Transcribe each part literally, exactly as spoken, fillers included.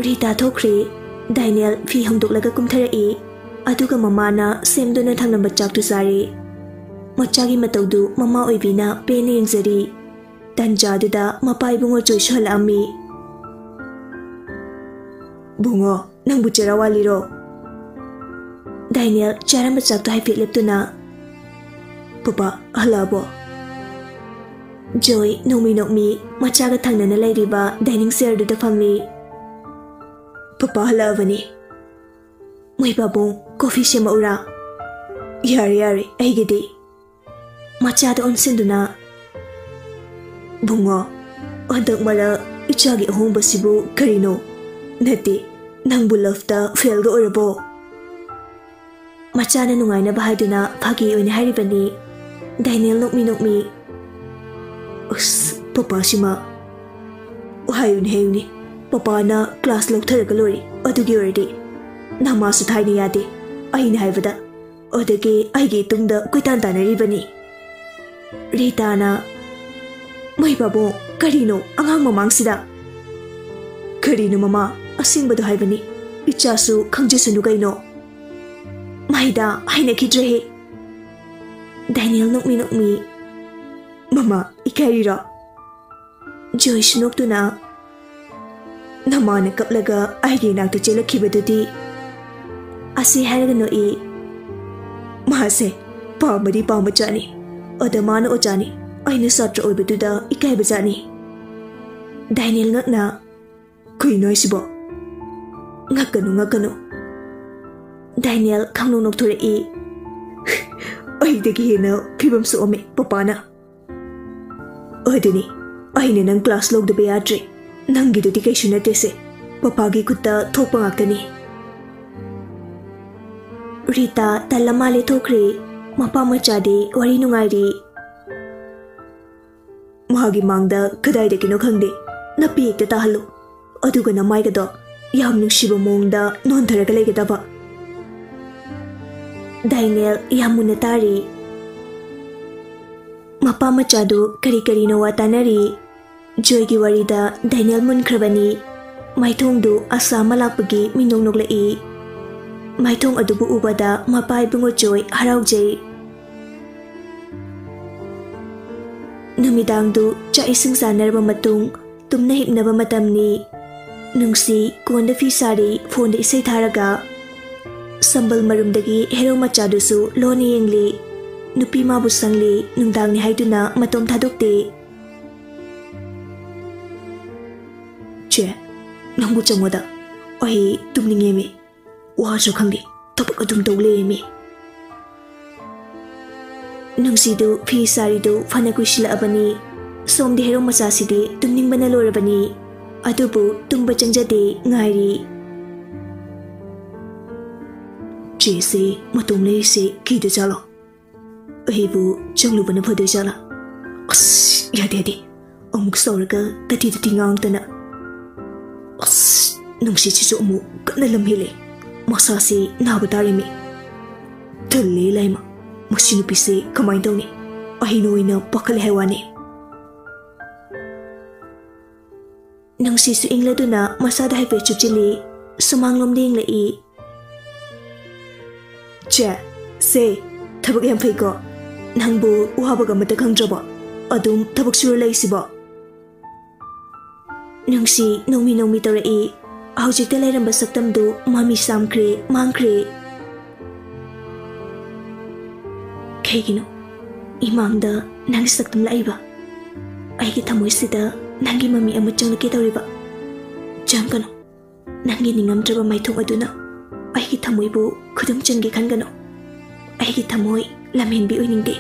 ꯔꯤꯇꯥ ꯊꯣꯛꯈ꯭ꯔꯦ꯫ ꯗꯥꯏꯅꯦꯜ ꯐꯤ ꯍꯣꯡꯗꯣꯛꯂꯒ ꯀꯨꯝꯊꯔꯛꯏ꯫ ꯑꯗꯨꯒ ꯃꯃꯥꯅ ꯁꯦꯝꯗꯨꯅ ꯊꯝꯂꯝꯕ ꯆꯥꯛꯇꯨ ꯆꯥꯔꯦ꯫ ꯃꯆꯥꯒꯤ ꯃꯇꯧꯗꯨ ꯃꯃꯥ ꯑꯣꯏꯕꯤꯅ ꯄꯦꯟꯅ ꯌꯦꯡꯖꯔꯤ꯫ ꯇꯟꯖꯥꯗꯨꯗ ꯃꯄꯥ ꯏꯕꯨꯡꯉꯣ ꯖꯣꯏꯁꯨ ꯍꯜꯂꯛꯑꯝꯃꯤ꯫ "ꯕꯨꯡꯉꯣ, ꯅꯪꯕꯨ ꯆꯦꯔꯥ ꯋꯥꯠꯂꯤꯔꯣ?" ꯗꯥꯏꯅꯦꯜ ꯆꯥꯔꯝꯕ ꯆꯥꯛꯇꯣ ꯍꯥꯏꯐꯦꯠ ꯂꯦꯞꯇꯨꯅ, "ꯄꯄꯥ ꯍꯜꯂꯛꯑꯕꯣ?" ꯖꯣꯏ ꯅꯣꯡꯃꯤ ꯅꯣꯡꯃꯤ ꯃꯆꯥꯒ ꯊꯪꯅꯅ ꯂꯩꯔꯤꯕ ꯗꯥꯏꯅꯤꯡ ꯆꯤꯌꯔꯗꯨꯗ ꯐꯝꯃꯤ꯫ "ꯄꯄꯥ ꯍꯜꯂꯛꯑꯕꯅꯤ꯫ ꯃꯣꯏ ꯄꯥꯕꯨꯡ, ꯀꯣꯐꯤ ꯁꯦꯝꯃꯛꯎꯔꯥ?" "ꯌꯥꯔꯦ, ꯌꯥꯔꯦ, ꯑꯩꯒꯤꯗꯤ꯫" ꯃꯆꯥꯗ ꯑꯣꯟꯁꯤꯟꯗꯨꯅ, "ꯕꯨꯡꯉꯣ, ꯍꯟꯗꯛ ꯃꯔꯛ ꯏꯆꯥꯒꯤ ꯑꯍꯣꯡꯕꯁꯤꯕꯨ ꯀꯔꯤꯅꯣ? ꯅꯠꯇꯦ, ꯅꯪꯕꯨ ꯂꯞꯇ ꯐꯦꯜꯒ ꯑꯣꯏꯔꯕꯣ?" ꯃꯆꯥꯅ ꯅꯨꯡꯉꯥꯏꯅꯕ ꯍꯥꯏꯗꯨꯅ ꯐꯥꯒꯤ ꯑꯣꯏꯅ ꯍꯥꯏꯔꯤꯕꯅꯤ꯫ ꯗꯥꯏꯅꯦꯜ ꯅꯣꯛꯃꯤ ꯅꯣꯛꯃꯤ, "ꯑꯁ, ꯄꯄꯥꯁꯤꯃ꯫ ꯍꯥꯏꯌꯨꯅꯦ, ꯍꯥꯏꯌꯨꯅꯦ, ꯄꯄꯥꯅ ꯀ꯭ꯂꯥꯁ ꯂꯧꯊꯔꯒ ꯂꯣꯏꯔꯦ꯫ ꯑꯗꯨꯒꯤ ꯑꯣꯏꯔꯗꯤ ꯅꯃꯥꯁꯨ ꯊꯥꯏꯅ ꯌꯥꯗꯦ, ꯑꯩꯅ ꯍꯥꯏꯕꯗ꯫ ꯑꯗꯒꯤ ꯑꯩꯒꯤ ꯏꯇꯨꯡꯗ ꯀꯣꯏꯇꯥꯟ ꯇꯥꯟꯅꯔꯤꯕꯅꯤ꯫" ꯔꯤꯇꯥꯅ, "ꯃꯩ ꯄꯥꯕꯨꯡ, ꯀꯔꯤꯅꯣ ꯑꯉꯥꯡ ꯃꯃꯥꯡꯁꯤꯗ?" "ꯀꯔꯤꯅꯣ ꯃꯃꯥ? ꯑꯁꯦꯡꯕꯗꯣ ꯍꯥꯏꯕꯅꯤ꯫ ꯏꯆꯥꯁꯨ ꯈꯪꯖꯁꯅꯨ ꯀꯩꯅꯣ꯫" "ꯃꯥꯏꯗ ꯍꯥꯏꯅꯈꯤꯗ꯭ꯔꯦꯍꯦ꯫" ꯗꯥꯏꯅꯦꯜ ꯅꯣꯛꯃꯤ ꯅꯣꯛꯃꯤ, "ꯃꯃꯥ, ꯏꯀꯥꯏꯔꯤꯔꯣ?" ꯖꯣꯏꯁ ꯅꯣꯛꯇꯨꯅ, "ꯅꯃꯥꯅ ꯀꯞꯂꯒ ꯑꯩꯒꯤ ꯏꯅꯥꯛꯇ ꯆꯦꯜꯂꯛꯈꯤꯕꯗꯨꯗꯤ?" ꯑꯁꯤ ꯍꯥꯏꯔꯒ ꯅꯣꯛꯏ꯫ "ꯃꯥꯁꯦ ꯄꯥꯝꯕꯗꯤ ꯄꯥꯝꯕꯖꯥꯠꯅꯤ, ꯑꯗ ꯃꯥꯅ ꯑꯣꯖꯥꯅꯤ, ꯑꯩꯅ ꯁꯥꯇ꯭ꯔ ꯑꯣꯏꯕꯗꯨꯗ ꯏꯀꯥꯏꯕꯖꯥꯠꯅꯤ꯫" ꯗꯥꯏꯅꯦꯜ ꯉꯛꯅ, "ꯀꯩꯅꯣ ꯍꯥꯏꯁꯤꯕꯣ? ꯉꯛꯀꯅꯨ, ꯉꯛꯀꯅꯨ꯫" ꯗꯥꯏꯅꯦꯜ ꯈꯪꯅꯣꯛ ꯅꯣꯛꯊꯣꯔꯛꯏ꯫ "ꯑꯩꯗꯒꯤ ꯍꯦꯟꯅ ꯐꯤꯕꯝ ꯁꯣꯛꯑꯝꯃꯦ ꯄꯄꯥꯅ꯫ ꯑꯗꯨꯅꯤ, ꯑꯩꯅ ꯅꯪ ꯀ꯭ꯂꯥꯁ ꯂꯧꯗꯕ ꯌꯥꯗ꯭ꯔꯦ꯫ ꯅꯪꯒꯤꯗꯨꯗꯤ ꯀꯩꯁꯨ ꯅꯠꯇꯦꯁꯦ, ꯄꯄꯥꯒꯤ ꯈꯨꯠꯇ ꯊꯣꯛꯄ ꯉꯥꯛꯇꯅꯤ꯫" ꯔꯤꯇꯥ ꯇꯜꯂ ꯃꯥꯜꯂꯦ ꯊꯣꯛꯈ꯭ꯔꯦ꯫ ꯃꯄꯥ ꯃꯆꯥꯗꯤ ꯋꯥꯔꯤ ꯅꯨꯡꯉꯥꯏꯔꯤ꯫ "ꯃꯥꯒꯤ ꯃꯥꯡꯗ ꯀꯗꯥꯏꯗꯒꯤꯅꯣ ꯈꯪꯗꯦ, ꯅꯄꯤ ꯍꯦꯛꯇ ꯇꯥꯍꯜꯂꯨ꯫ ꯑꯗꯨꯒ ꯅꯃꯥꯏꯒꯗꯣ ꯌꯥꯝ ꯅꯨꯡꯁꯤꯕ ꯃꯑꯣꯡꯗ ꯅꯣꯟꯊꯔꯒ ꯂꯩꯒꯗꯕ꯫" ꯗꯥꯏꯅꯦꯜ ꯌꯥꯝ ꯃꯨꯟꯅ ꯇꯥꯔꯤ꯫ ꯃꯄꯥ ꯃꯆꯥꯗꯨ ꯀꯔꯤ ꯀꯔꯤꯅꯣ ꯋꯥ ꯇꯥꯅꯔꯤ꯫ ꯖꯣꯏꯒꯤ ꯋꯥꯔꯤꯗ ꯗꯥꯏꯅꯦꯜ ꯃꯨꯟꯈ꯭ꯔꯕꯅꯤ꯫ ꯃꯥꯏꯊꯣꯡꯗꯨ ꯑꯁꯥ ꯑꯃ ꯂꯥꯛꯄꯒꯤ ꯃꯤꯅꯣꯛ ꯅꯣꯛꯂꯛꯏ꯫ ꯃꯥꯏꯊꯣꯡ ꯑꯗꯨꯕꯨ ꯎꯕꯗ ꯃꯄꯥ ꯏꯕꯨꯡꯉꯣ ꯖꯣꯏ ꯍꯔꯥꯎꯖꯩ꯫ ꯅꯨꯃꯤꯗꯥꯡꯗꯨ ꯆꯥꯛ ꯏꯁꯤꯡ ꯆꯥꯅꯔꯕ ꯃꯇꯨꯡ ꯇꯨꯝꯅ ꯍꯤꯞꯅꯕ ꯃꯇꯝꯅꯤ꯫ ꯅꯨꯡꯁꯤ ꯀꯣꯟꯗ ꯐꯤ ꯁꯥꯔꯤ, ꯐꯣꯟꯗ ꯏꯁꯩ ꯊꯥꯔꯒ꯫ ꯁꯝꯕꯜ ꯃꯔꯨꯝꯗꯒꯤ ꯍꯦꯔꯣ ꯃꯆꯥꯗꯨꯁꯨ ꯂꯣꯟꯅ ꯌꯦꯡꯂꯤ꯫ ꯅꯨꯄꯤ ꯃꯥꯕꯨ ꯁꯪꯂꯤ, ꯅꯨꯡꯗꯥꯡꯅꯤ ꯍꯥꯏꯗꯨꯅ ꯃꯇꯣꯝ ꯊꯥꯗꯣꯛꯇꯦ꯫ "ꯆꯦ, ꯅꯪꯕꯨ ꯆꯪꯉꯣꯗ꯫ ꯑꯩ ꯇꯨꯝꯅꯤꯡꯉꯦꯃꯤ꯫ ꯋꯥꯁꯨ ꯈꯪꯗꯦ, ꯊꯕꯛ ꯑꯗꯨꯝ ꯇꯧ ꯂꯩꯔꯦꯃꯤ꯫" ꯅꯨꯡꯁꯤꯗꯨ ꯐꯤ ꯁꯥꯔꯤꯗꯨ ꯐꯅ ꯀꯨꯏꯁꯤꯜꯂꯛꯑꯕꯅꯤ꯫ ꯁꯣꯝꯗꯤ ꯍꯦꯔꯣ ꯃꯆꯥꯁꯤꯗꯤ ꯇꯨꯝꯅꯤꯡꯕꯅ ꯂꯣꯏꯔꯕꯅꯤ꯫ ꯑꯗꯨꯕꯨ ꯇꯨꯝꯕ ꯆꯪꯖꯗꯦ, ꯉꯥꯏꯔꯤ꯫ "ꯆꯦꯁꯦ ꯃꯇꯣꯝ ꯂꯩꯔꯤꯁꯦ ꯀꯤꯗꯖꯥꯠꯂꯣ? ꯑꯩꯕꯨ ꯆꯪꯂꯨꯕꯅ ꯐꯗꯣꯏꯖꯥꯠꯂꯥ? ꯑꯁ, ꯌꯥꯗꯦ, ꯌꯥꯗꯦ꯫ ꯑꯃꯨꯛ ꯁꯥꯎꯔꯒ ꯇꯊꯤ ꯇꯊꯤ ꯉꯥꯡꯗꯅ꯫ ꯑꯁ, ꯅꯨꯡꯁꯤꯠꯁꯤꯁꯨ ꯑꯃꯨꯛ ꯀꯟꯅ ꯂꯝꯍꯦꯜꯂꯦ꯫ ꯃꯁꯥꯁꯤ ꯅꯥꯕ ꯇꯥꯔꯦꯃꯤ꯫ ꯇꯜꯂꯦ ꯂꯥꯏꯃ꯫ ꯃꯁꯤ ꯅꯨꯄꯤꯁꯦ ꯀꯃꯥꯏꯅ ꯇꯧꯅꯤ? ꯑꯩꯅ ꯑꯣꯏꯅ ꯄꯥꯈꯠꯂꯦ ꯍꯥꯏ ꯋꯥꯅꯤ꯫" ꯅꯨꯡꯁꯤꯠꯁꯨ ꯏꯪꯂꯗꯨꯅ ꯃꯁꯥꯗ ꯍꯥꯏꯐꯦꯠ ꯆꯨꯞꯁꯤꯜꯂꯤ꯫ ꯁꯨꯃꯥꯡꯂꯣꯝꯗ ꯌꯦꯡꯂꯛꯏ꯫ "ꯆꯦ, ꯁꯦ, ꯊꯕꯛ ꯌꯥꯝ ꯐꯩꯀꯣ꯫ ꯅꯪꯕꯨ ꯋꯥꯕꯒ ꯑꯃꯠꯇ ꯈꯪꯗ꯭ꯔꯕꯣ? ꯑꯗꯨꯝ ꯊꯕꯛ ꯁꯨꯔ ꯂꯩꯁꯤꯕꯣ?" ꯅꯨꯡꯁꯤ ꯅꯣꯡꯃꯤ ꯅꯣꯡꯃꯤ ꯇꯧꯔꯛꯏ꯫ ꯍꯧꯖꯤꯛꯇ ꯂꯩꯔꯝꯕ ꯁꯛꯇꯝꯗꯨ ꯃꯃꯤ ꯁꯥꯝꯈ꯭ꯔꯦ, ꯃꯥꯡꯈ꯭ꯔꯦ꯫ "ꯀꯩꯒꯤꯅꯣ ꯏꯃꯥꯡꯗ ꯅꯪꯒꯤ ꯁꯛꯇꯝ ꯂꯥꯛꯏꯕ? ꯑꯩꯒꯤ ꯊꯃꯣꯏꯁꯤꯗ ꯅꯪꯒꯤ ꯃꯃꯤ ꯑꯃ ꯆꯪꯂꯛꯀꯦ ꯇꯧꯔꯤꯕ꯫ ꯆꯪꯒꯅꯨ꯫ ꯅꯪꯒꯤ ꯅꯤꯡꯉꯝꯗ꯭ꯔꯕ ꯃꯥꯏꯊꯣꯡ ꯑꯗꯨꯅ ꯑꯩꯒꯤ ꯊꯃꯣꯏꯕꯨ ꯈꯨꯗꯨꯝ ꯆꯟꯒꯦ ꯈꯟꯒꯅꯨ꯫ ꯑꯩꯒꯤ ꯊꯃꯣꯏ ꯂꯝꯍꯦꯟꯕꯤ ꯑꯣꯏꯅꯤꯡꯗꯦ꯫"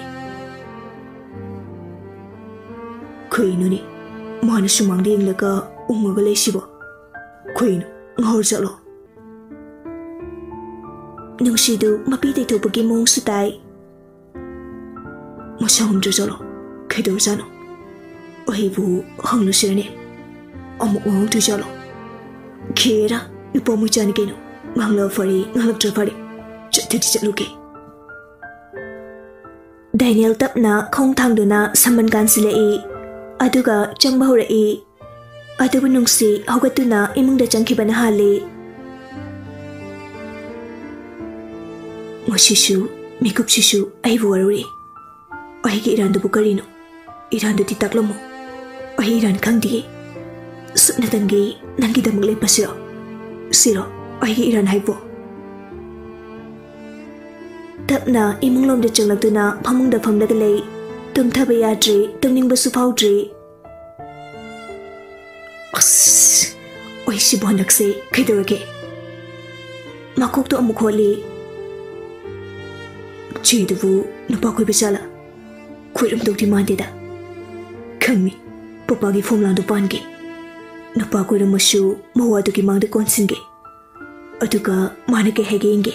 ꯀꯩꯅꯣꯅꯦ, ꯃꯥꯅ ꯁꯨꯃꯥꯡꯗ ꯌꯦꯡꯂꯒ ꯎꯪꯉꯒ ꯂꯩꯁꯤꯕꯣ? ꯀꯩꯅꯣ, ꯉꯥꯎꯔ ꯆꯠꯂꯣ? ꯅꯨꯡꯁꯤꯗꯨ ꯃꯄꯤ ꯇꯩꯊꯣꯛꯄꯒꯤ ꯃꯑꯣꯡꯁꯨ ꯇꯥꯏ꯫ ꯃꯁꯥ ꯉꯝꯗ꯭ꯔꯖꯥꯠꯂꯣ? ꯀꯩꯗꯧꯔꯖꯥꯠꯅꯣ? ꯑꯩꯕꯨ ꯍꯪꯂꯨꯁꯤꯔꯅꯦ? ꯑꯃꯨꯛ ꯉꯥꯡꯂꯛꯇꯣꯏꯖꯥꯠꯂꯣ? ꯈꯦꯔꯥ, ꯅꯨꯄꯥ ꯃꯆꯥꯅꯤ ꯀꯩꯅꯣ꯫ ꯉꯥꯡꯂꯛ ꯐꯔꯦ, ꯉꯥꯡꯂꯛꯇ꯭ꯔ ꯐꯔꯦ꯫ ꯆꯠꯇꯗꯤ ꯆꯠꯂꯨꯒꯦ꯫ ꯗꯦꯅꯤꯌꯦꯜ ꯇꯞꯅ ꯈꯣꯡ ꯊꯥꯡꯗꯨꯅ ꯁꯝꯕꯟ ꯀꯥꯟꯁꯤꯜꯂꯛꯏ꯫ ꯑꯗꯨꯒ ꯆꯪꯕ ꯍꯧꯔꯛꯏ꯫ ꯑꯗꯨꯕꯨ ꯅꯨꯡꯁꯤ ꯍꯧꯒꯠꯇꯨꯅ ꯏꯃꯨꯡꯗ ꯆꯪꯈꯤꯕꯅ ꯍꯥꯜꯂꯤ꯫ ꯉꯁꯤꯁꯨ ꯃꯤꯀꯨꯞꯁꯤꯁꯨ ꯑꯩꯕꯨ ꯋꯥꯔꯧꯔꯦ꯫ ꯑꯩꯒꯤ ꯏꯔꯥꯟꯗꯨꯕꯨ ꯀꯔꯤꯅꯣ? ꯏꯔꯥꯟꯗꯨꯗꯤ ꯇꯥꯛꯂꯝꯃꯨ꯫ ꯑꯩ ꯏꯔꯥꯟ ꯈꯪꯗꯤꯌꯦ꯫ ꯁꯨꯞꯅꯇꯪꯒꯤ ꯅꯪꯒꯤꯗꯃꯛ ꯂꯦꯞꯄꯁꯤꯔꯣ? ꯁꯤꯔꯣ ꯑꯩꯒꯤ ꯏꯔꯥꯟ ꯍꯥꯏꯕꯣ? ꯇꯞꯅ ꯏꯃꯨꯡꯂꯣꯝꯗ ꯆꯪꯂꯛꯇꯨꯅ ꯐꯃꯨꯡꯗ ꯐꯝꯂꯒ ꯂꯩ꯫ ꯇꯨꯝꯊꯕ ꯌꯥꯗ꯭ꯔꯦ, ꯇꯨꯝꯅꯤꯡꯕꯁꯨ ꯐꯥꯎꯗ꯭ꯔꯦ꯫ ꯑꯁ, ꯑꯩꯁꯤꯕꯨ ꯍꯟꯗꯛꯁꯦ ꯀꯩꯗꯧꯔꯒꯦ? ꯃꯀꯣꯛꯇꯣ ꯑꯃꯨꯛ ꯍꯣꯠꯂꯤ꯫ ꯆꯦꯗꯨꯕꯨ ꯅꯨꯄꯥ ꯀꯣꯏꯕ ꯖꯥꯠꯂꯥ? ꯈꯣꯏꯔꯝꯗꯧꯗꯤ ꯃꯥꯟꯗꯦꯗ꯫ ꯈꯪꯅꯤ, ꯄꯄꯥꯒꯤ ꯐꯣꯝꯂꯥꯗꯣ ꯄꯥꯟꯒꯦ꯫ ꯅꯨꯄꯥ ꯀꯣꯏꯔꯝꯃꯁꯨ ꯃꯋꯥꯗꯨꯒꯤ ꯃꯥꯡꯗ ꯀꯣꯟꯁꯤꯟꯒꯦ꯫ ꯑꯗꯨꯒ ꯃꯥꯅ ꯀꯩ ꯍꯥꯏꯒꯦ ꯌꯦꯡꯒꯦ꯫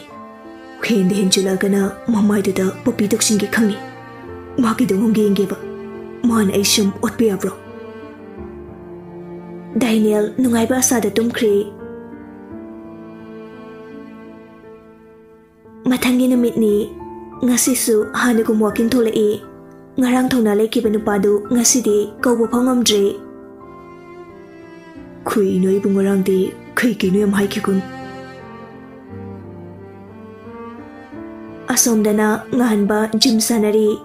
ꯍꯦꯟꯗ ꯍꯦꯟꯖꯤꯜꯂꯛꯑꯒꯅ ꯃꯃꯥꯏꯗꯨꯗ ꯄꯄꯤ ꯇꯧꯁꯤꯟꯒꯦ ꯈꯪꯅꯤ꯫ ꯃꯥ ꯀꯩꯗꯧꯉꯝꯒꯦ ꯌꯦꯡꯒꯦꯕ꯫ ꯃꯥꯅ ꯑꯩ ꯁꯨꯝ ꯑꯣꯠꯄ ꯌꯥꯕ꯭ꯔꯣ? ꯗꯥꯏꯅꯦꯜ ꯅꯨꯡꯉꯥꯏꯕ ꯑꯁꯥꯗ ꯇꯨꯝꯈ꯭ꯔꯦ꯫ ꯃꯊꯪꯒꯤ ꯅꯨꯃꯤꯠꯅꯤ꯫ ꯉꯁꯤꯁꯨ ꯍꯥꯟꯅꯒꯨꯝ ꯋꯥꯀꯤꯡ ꯊꯣꯛꯂꯛꯏ꯫ ꯉꯔꯥꯡ ꯊꯧꯅꯥ ꯂꯩꯈꯤꯕ ꯅꯨꯄꯥꯗꯨ ꯉꯁꯤꯗꯤ ꯀꯧꯕ ꯐꯥꯎ ꯉꯝꯗ꯭ꯔꯦ꯫ ꯈꯨꯏ ꯅꯣꯏꯕꯨ ꯉꯔꯥꯡꯗꯤ ꯀꯩ ꯀꯩꯅꯣ ꯌꯥꯝ ꯍꯥꯏꯈꯤꯒꯨꯝ꯫ ꯑꯁꯣꯝꯗꯅ ꯉꯍꯥꯟꯕ ꯖꯤꯝ ꯁꯥꯟꯅꯔꯤ꯫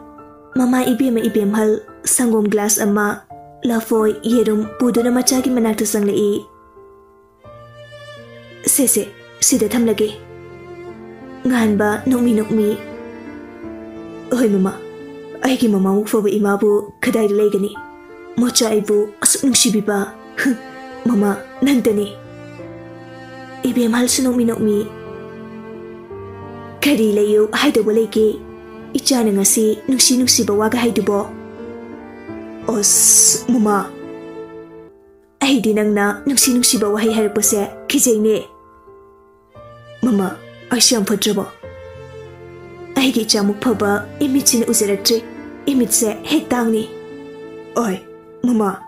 ꯃꯃꯥ ꯏꯕꯦꯝꯃ ꯏꯕꯦꯝꯍꯜ ꯁꯪꯒꯣꯝ ꯒ꯭ꯂꯥꯁ ꯑꯃ, ꯂꯐꯣꯏ, ꯌꯦꯔꯨꯝ ꯄꯨꯗꯨꯅ ꯃꯆꯥꯒꯤ ꯃꯅꯥꯛꯇ ꯆꯪꯂꯛꯏ꯫ "ꯁꯦ, ꯁꯦ, ꯁꯤꯗ ꯊꯝꯂꯒꯦ꯫" ꯉꯍꯥꯟꯕ ꯅꯣꯛꯃꯤ ꯅꯣꯛꯃꯤ, "ꯍꯣꯏ ꯃꯃꯥ, ꯑꯩꯒꯤ ꯃꯃꯥꯃꯨꯛ ꯐꯕ ꯏꯃꯥꯕꯨ ꯀꯗꯥꯏꯗ ꯂꯩꯒꯅꯤ? ꯃꯆꯥ ꯑꯩꯕꯨ ꯑꯁꯨꯛ ꯅꯨꯡꯁꯤꯕꯤꯕ, ꯍꯨꯝ, ꯃꯃꯥ ꯅꯪꯇꯅꯤ꯫" ꯏꯕꯦꯝꯍꯜꯁꯨ ꯅꯣꯛꯃꯤ ꯅꯣꯛꯃꯤ, "ꯀꯔꯤ ꯂꯩꯌꯨ ꯍꯥꯏꯗꯧꯕ ꯂꯩꯒꯦ? ꯏꯆꯥꯅ ꯉꯁꯤ ꯅꯨꯡꯁꯤ ꯅꯨꯡꯁꯤꯕ ꯋꯥꯒ ꯍꯥꯏꯗꯨꯕꯣ?" "ꯑꯁ, ꯃꯃꯥ, ꯑꯩꯗꯤ ꯅꯪꯅ ꯅꯨꯡꯁꯤ ꯅꯨꯡꯁꯤꯕ ꯋꯥꯍꯩ ꯍꯥꯏꯔꯛꯄꯁꯦ ꯀꯤꯖꯩꯅꯦ꯫" "ꯃꯃꯥ, ꯑꯩꯁꯦ ꯌꯥꯝ ꯐꯠꯇ꯭ꯔꯕꯣ? ꯑꯩꯒꯤ ꯏꯆꯥꯃꯨꯛ ꯐꯕ ꯏꯃꯤꯠꯁꯤꯅ ꯎꯖꯔꯛꯇ꯭ꯔꯤ꯫ ꯏꯃꯤꯠꯁꯦ ꯍꯦꯛ ꯇꯥꯡꯅꯤ꯫" "ꯑꯣꯏ, ꯃꯃꯥ꯫"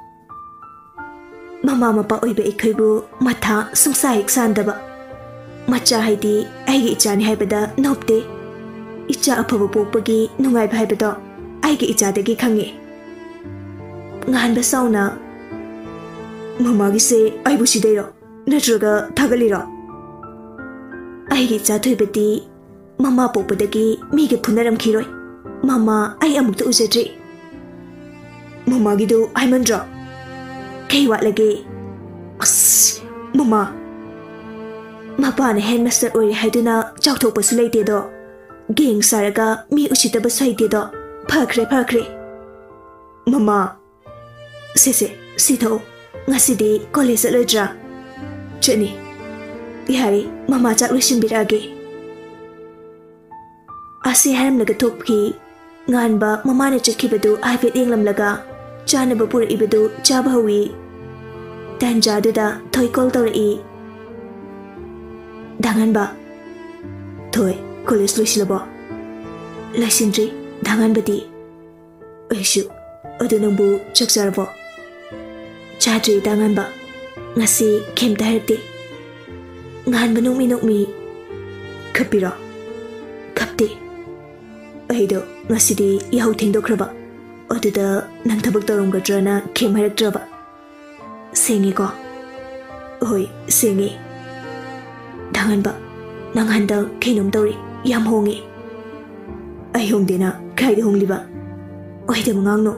ꯃꯃꯥ ꯃꯄꯥ ꯑꯣꯏꯕ ꯑꯩꯈꯣꯏꯕꯨ ꯃꯊꯥ ꯁꯨꯡꯁꯥ ꯍꯦꯛ ꯁꯥꯟꯗꯕ꯫ ꯃꯆꯥ ꯍꯥꯏꯗꯤ ꯑꯩꯒꯤ ꯏꯆꯥꯅꯤ ꯍꯥꯏꯕꯗ ꯅꯣꯞꯇꯦ꯫ ꯏꯆꯥ ꯑꯐꯕ ꯄꯣꯛꯄꯒꯤ ꯅꯨꯡꯉꯥꯏꯕ ꯍꯥꯏꯕꯗꯣ ꯑꯩꯒꯤ ꯏꯆꯥꯗꯒꯤ ꯈꯪꯉꯦ꯫ ꯉꯍꯥꯟꯕ ꯁꯥꯎꯅ, ꯃꯃꯥꯒꯤꯁꯦ ꯑꯩꯕꯨ ꯁꯤꯗꯩꯔꯣ? ꯅꯠꯇ꯭ꯔꯒ ꯊꯥꯒꯠꯂꯤꯔꯣ? ꯑꯩꯒꯤ ꯏꯆꯥ ꯊꯣꯏꯕꯗꯤ ꯃꯃꯥ ꯄꯣꯛꯄꯗꯒꯤ ꯃꯤꯒ ꯐꯨꯅꯔꯝꯈꯤꯔꯣꯏ꯫ ꯃꯃꯥ ꯑꯩ ꯑꯃꯨꯛꯇ ꯎꯖꯗ꯭ꯔꯤ꯫ ꯃꯃꯥꯒꯤꯗꯨ ꯍꯥꯏꯃꯟꯗ꯭ꯔꯣ? ꯀꯩ ꯋꯥꯠꯂꯒꯦ? ꯑꯁ, ꯃꯃꯥ! ꯃꯄꯥꯅ headmaster ꯑꯣꯏꯔꯦ ꯍꯥꯏꯗꯨꯅ ꯆꯥꯎꯊꯣꯛꯄꯁꯨ ꯂꯩꯇꯦꯗꯣ꯫ ꯒꯦꯡ ꯁꯥꯔꯒ ꯃꯤ ꯎꯁꯤꯠꯇꯕꯁꯨ ꯍꯩꯇꯦꯗꯣ꯫ ꯐꯈ꯭ꯔꯦ, ꯐꯈ꯭ꯔꯦ꯫ ꯃꯃꯥ! ꯁꯦ, ꯁꯦ, ꯁꯤ ꯊꯛꯑꯣ꯫ ꯉꯁꯤꯗꯤ college ꯆꯠꯂꯣꯏꯗ꯭ꯔꯥ? ꯆꯠꯅꯤ꯫ ꯌꯥꯔꯦ, ꯃꯃꯥ ꯆꯥꯛ ꯂꯣꯏꯁꯤꯟꯕꯤꯔꯛꯑꯒꯦ꯫ ꯑꯁꯤ ꯍꯥꯏꯔꯝꯂꯒ ꯊꯣꯛꯈꯤ꯫ ꯉꯥꯟꯕ ꯃꯃꯥꯅ ꯆꯠꯈꯤꯕꯗꯨ ꯍꯥꯏꯐꯦꯠ ꯌꯦꯡꯂꯝꯂꯒ ꯆꯥꯅꯕ ꯄꯨꯔꯛꯏꯕꯗꯨ ꯆꯥꯕ ꯍꯧꯏ꯫ ꯇꯥꯟꯖꯥꯗꯨꯗ ꯊꯣꯏ call ꯇꯧꯔꯛꯏ꯫ ꯗꯥ ꯉꯥꯟꯕ꯫ ꯊꯣꯏ, college ꯂꯣꯏꯁꯤꯜꯂꯕꯣ? ꯂꯣꯏꯁꯤꯟꯗ꯭ꯔꯤ, ꯗꯥ ꯉꯥꯟꯕꯗꯤ꯫ ꯑꯩꯁꯨ꯫ ꯑꯗꯨ ꯅꯪꯕꯨ ꯆꯥꯛ ꯆꯥꯔꯕꯣ? ꯆꯥꯗ꯭ꯔꯤ, ꯗꯥ ꯉꯥꯟꯕ꯫ ꯉꯁꯤ ꯀꯩꯝꯇ ꯍꯥꯏꯔꯛꯇꯦ꯫ ꯉꯥꯟꯕ ꯅꯣꯛꯃꯤ ꯅꯣꯛꯃꯤ꯫ ꯈꯞꯄꯤꯔꯣ? ꯈꯞꯇꯦ꯫ ꯑꯩꯗꯣ ꯉꯁꯤꯗꯤ ꯌꯥꯍꯧ ꯊꯦꯡꯗꯣꯛꯈ꯭ꯔꯕ꯫ ꯑꯗꯨꯗ ꯅꯪ ꯊꯕꯛ ꯇꯧꯔꯝꯒꯗ꯭ꯔꯅ ꯀꯩꯝ ꯍꯥꯏꯔꯛꯇ꯭ꯔꯕ꯫ ꯁꯦꯡꯉꯦꯀꯣ? ꯍꯣꯏ, ꯁꯦꯡꯉꯦ꯫ ꯗꯥ ꯉꯥꯟꯕ, ꯅꯪ ꯍꯟꯗꯛ ꯀꯩꯅꯣꯝ ꯇꯧꯔꯦ, ꯌꯥꯝ ꯍꯣꯡꯉꯦ꯫ ꯑꯩ ꯍꯣꯡꯗꯦꯅ ꯀꯥꯏꯗ ꯍꯣꯡꯂꯤꯕ? ꯑꯣꯏꯗꯕ ꯉꯥꯡꯅꯨ꯫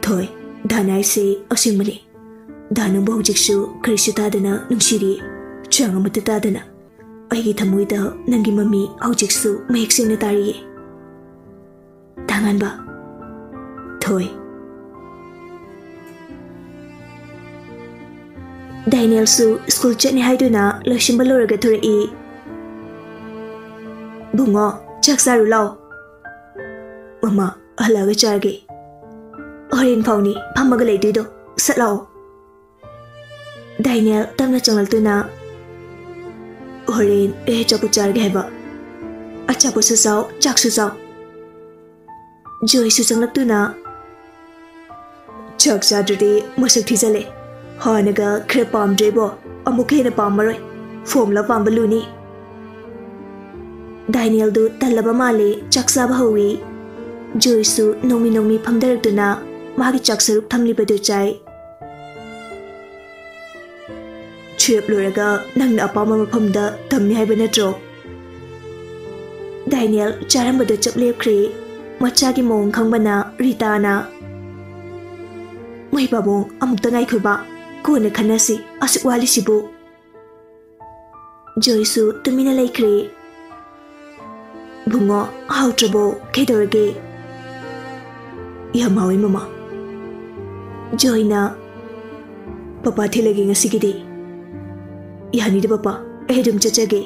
ꯊꯣꯏ, ꯗꯥꯅ ꯍꯥꯏꯁꯦ ꯑꯁꯦꯡꯕꯅꯤ꯫ ꯗꯥ ꯅꯪꯕꯨ ꯍꯧꯖꯤꯛꯁꯨ ꯀꯔꯤꯁꯨ ꯇꯥꯗꯅ ꯅꯨꯡꯁꯤꯔꯤꯌꯦ, ꯆꯥꯡ ꯑꯃꯠꯇ ꯇꯥꯗꯅ꯫ ꯑꯩꯒꯤ ꯊꯃꯣꯏꯗ ꯅꯪꯒꯤ ꯃꯃꯤ ꯍꯧꯖꯤꯛꯁꯨ ꯃꯌꯦꯛ ꯁꯦꯡꯅ ꯇꯥꯔꯤꯌꯦ꯫ ꯗꯥ ꯉꯥꯟꯕ꯫ ꯊꯣꯏ꯫ ꯗꯥꯏꯅꯦꯜꯁꯨ school ꯆꯠꯅꯤ ꯍꯥꯏꯗꯨꯅ ꯂꯣꯏꯁꯤꯟꯕ ꯂꯣꯏꯔꯒ ꯊꯣꯔꯛꯏ꯫ ꯕꯨꯡꯉꯣ, ꯆꯥꯛ ꯆꯥꯔꯨ ꯂꯥꯎ꯫ ꯃꯃꯥ, ꯍꯜꯂꯛꯑꯒ ꯆꯥꯔꯒꯦ꯫ ꯍꯣꯔꯦꯟ ꯐꯥꯎꯅꯤ ꯐꯝꯃꯒ ꯂꯩꯗꯣꯏꯗꯣ, ꯁꯠ ꯂꯥꯛꯑꯣ꯫ ꯗꯥꯏꯅꯦꯜ ꯇꯞꯅ ꯆꯪꯂꯛꯇꯨꯅ, ꯍꯣꯔꯦꯟ ꯑꯩ ꯑꯆꯥꯄꯣꯠ ꯆꯥꯔꯒꯦ ꯍꯥꯏꯕ꯫ ꯑꯆꯥꯄꯣꯠꯁꯨ ꯆꯥꯎ, ꯆꯥꯛꯁꯨ ꯆꯥꯎ꯫ ꯖꯣꯏꯁꯨ ꯆꯪꯂꯛꯇꯨꯅ, ꯆꯥꯛ ꯆꯥꯗ꯭ꯔꯗꯤ ꯃꯁꯛ ꯊꯤꯖꯜꯂꯦ꯫ ꯍꯥꯟꯅꯒ ꯈꯔ ꯄꯥꯝꯗ꯭ꯔꯦꯕꯣ, ꯑꯃꯨꯛꯀ ꯍꯦꯟꯅ ꯄꯥꯝꯃꯔꯣꯏ꯫ Form ꯂꯞ ꯄꯥꯝꯕ ꯂꯨꯅꯤ꯫ ꯗꯥꯏꯅꯦꯜꯗꯨ ꯇꯜꯂꯕ ꯃꯥꯜꯂꯦ, ꯆꯥꯛ ꯆꯥꯕ ꯍꯧꯏ꯫ ꯖꯣꯏꯁꯨ ꯅꯣꯡꯃꯤ ꯅꯣꯡꯃꯤ ꯐꯝꯊꯔꯛꯇꯨꯅ ꯃꯥꯒꯤ ꯆꯥꯛ ꯁꯔꯨꯛ ꯊꯝꯂꯤꯕꯗꯨ ꯆꯥꯏ꯫ ꯇꯨꯌꯦꯜꯞ ꯂꯣꯏꯔꯒ ꯅꯪꯅ ꯑꯄꯥꯝꯕ ꯃꯐꯝꯗ ꯇꯝꯅꯤ ꯍꯥꯏꯕ ꯅꯠꯇ꯭ꯔꯣ? ꯗꯥꯏꯅꯦꯜ ꯆꯥꯔꯝꯕꯗꯣ ꯆꯞ ꯂꯦꯞꯈ꯭ꯔꯦ꯫ ꯃꯆꯥꯒꯤ ꯃꯑꯣꯡ ꯈꯪꯕꯅ ꯔꯤꯇꯥꯅ, "ꯃꯣꯏ ꯄꯥꯕꯨꯡ, ꯑꯃꯨꯛꯇ ꯉꯥꯏꯈꯣꯏꯕ, ꯀꯣꯟꯅ ꯈꯟꯅꯁꯤ, ꯑꯁꯨꯛ ꯋꯥꯠꯂꯤꯁꯤꯕꯨ?" ꯖꯣꯏꯁꯨ ꯇꯨꯃꯤꯟꯅ ꯂꯩꯈ꯭ꯔꯦ꯫ "ꯕꯨꯡꯉꯣ, ꯍꯥꯎꯇ꯭ꯔꯕꯣ? ꯀꯩꯗꯧꯔꯒꯦ?" "ꯌꯥꯝ ꯍꯥꯎꯋꯤ, ꯃꯃꯥ꯫" ꯖꯣꯏꯅ, "ꯄꯄꯥ ꯊꯤꯜꯂꯒꯦ ꯉꯁꯤꯒꯤꯗꯤ꯫" "ꯌꯥꯅꯤꯗ ꯄꯄꯥ, ꯑꯩ ꯑꯗꯨꯝ ꯆꯠꯆꯒꯦ꯫"